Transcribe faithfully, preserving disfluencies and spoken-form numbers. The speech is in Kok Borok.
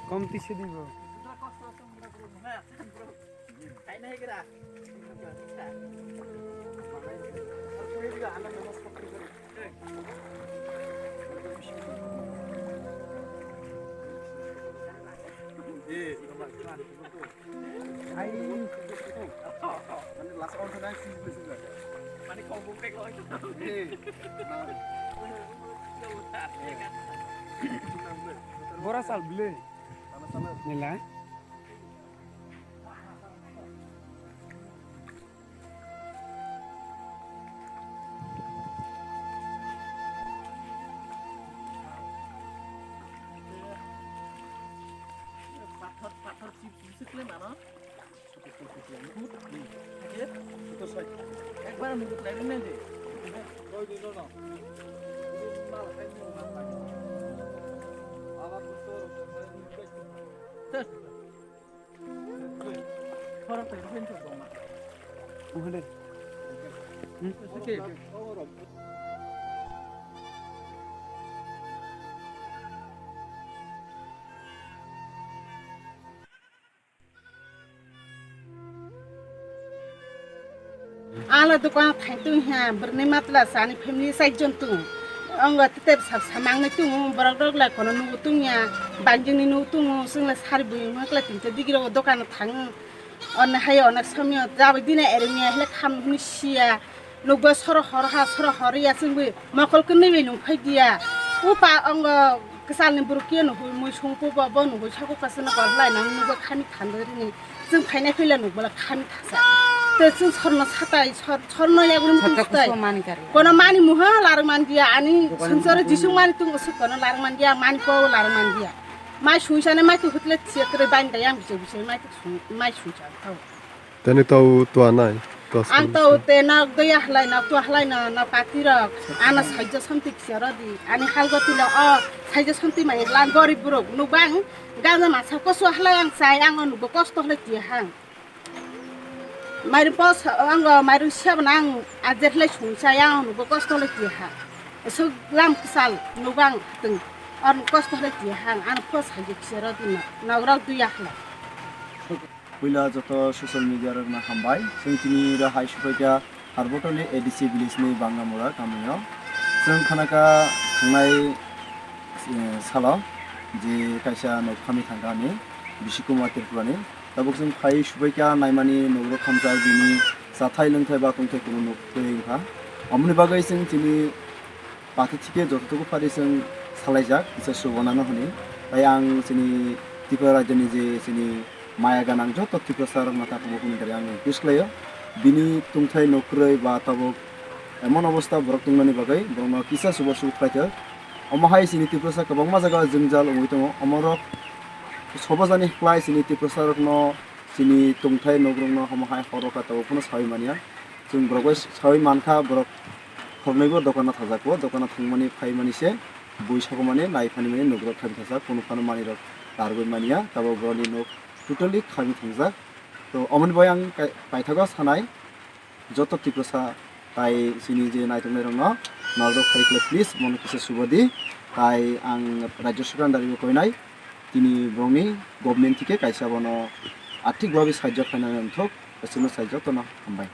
Komti sidi bo. Bora sal bile. Nila. Pathor, pathor, sip, sip, sip, mano. Ekbar nuguk lai rwna di. Thar. Thar, thar, thar, thar, thar. Uhade. Hmm? Okay. Ala dokan thai tung ha, bwrwni matla sa ani family chaijon tung. Ongo tete sa sa mangnai tung, borok rok lai kono nugo tung ya, banjing ni nugo tung, sung la sari bui ma kla tin te digi rok dokan thang. Onne hai onek somyo jabai dina ereng ya, hele kham huni siya. Nukba soro hor ha, soro hor ya, chwngwi mokol kwnwi bai nung phai diya. Upa ongo kwchalni borok khe nuhwi mui sung pubo, bo nuhwi sabo kasano kor lai nang nukba khani thando rini. Chwng phainai phila nukbala khani thasa. Te chwng sorno satai, sor-, sorno yagrum tung satai. Kono mani muha larang man diya, ani sunsoro jisung mani tung usuk kono larang man diya, mani po larang man diya. Mai sungsane mai tu hutle siya kre bain dayang bisai bisai mai tu sung, mai sungsang thau. Tani tau tua nai, tua ang sal tau bising. Te nok doya halai, nok tua halai, no, no pati rok. Ana saijo somti kisa rodi. Ani halgo tilo o saijo somti mai lang gorib borok. Nubang ganja masa koso halai ang sai, ang o nubo kosto halai tiya hang. Mairum pos, ang o mairum siya bana ang ajer halai sung sai, ang o nubo kosto halai tiya hang. Esok lam kisal nubang teng. Ar kosto halai tiya hang, ano pos saijo kisa rodi no. Nok rok doya halai. Puila joto social media rokno hambai. Chwng tini ro hai supaikha Harbotoli A D C village ni Bangamura kamio. Chwng khanakha thangnai, eh, salo je kaisa nok khami thangkha ani Bisi Kumar Tripura ni. Tabuk chwng phai supaikha naimani nok rok khamjak bini chathai lwngthai ba tongthai kunu nuk twi wngkha. Omoni bagwi chwng tini Pathor thike jototogo phari chwng salaijak, kisa subanano hwnwi. Tai ang chini Tripura rajyoni je chini maya ganang joto Tiprasa rokno takhuk bukhukni dari ang request khlaio. Bini tongthai nokrwi ba tabuk emon obostha borok tongmani bagwi borokno kisa subo subo khlaithok. Omo hai chini Tiprasa kwbangma jaga jwngjal wngwi tongo. Omorok sobajani khlai chini Tiprasa rokno chini tongthai nokrangno omo hai horo kha tabuk phano saui manya. Chwng borok bai saui mankha, borok khoroknwi bo dokano thajak o, dokano thangmani phaimani se bui sokomani nai phanimani nugrok khabi thajak, kunu phano manwirok narwgwi manya, tabuk borokni nuk totally khabi thangjak. To omoni bai ang kai-, paithago sanai, joto Tiprasa tai chini je naitoknairokno narwgwi phai khlai please mono kisa subadi, tai ang Rajya Sorkar dari bo koinai, tini borokni government thike kaisa bono athik babi sahajyo khlaina nangthok, aswkno sai jotono hambai.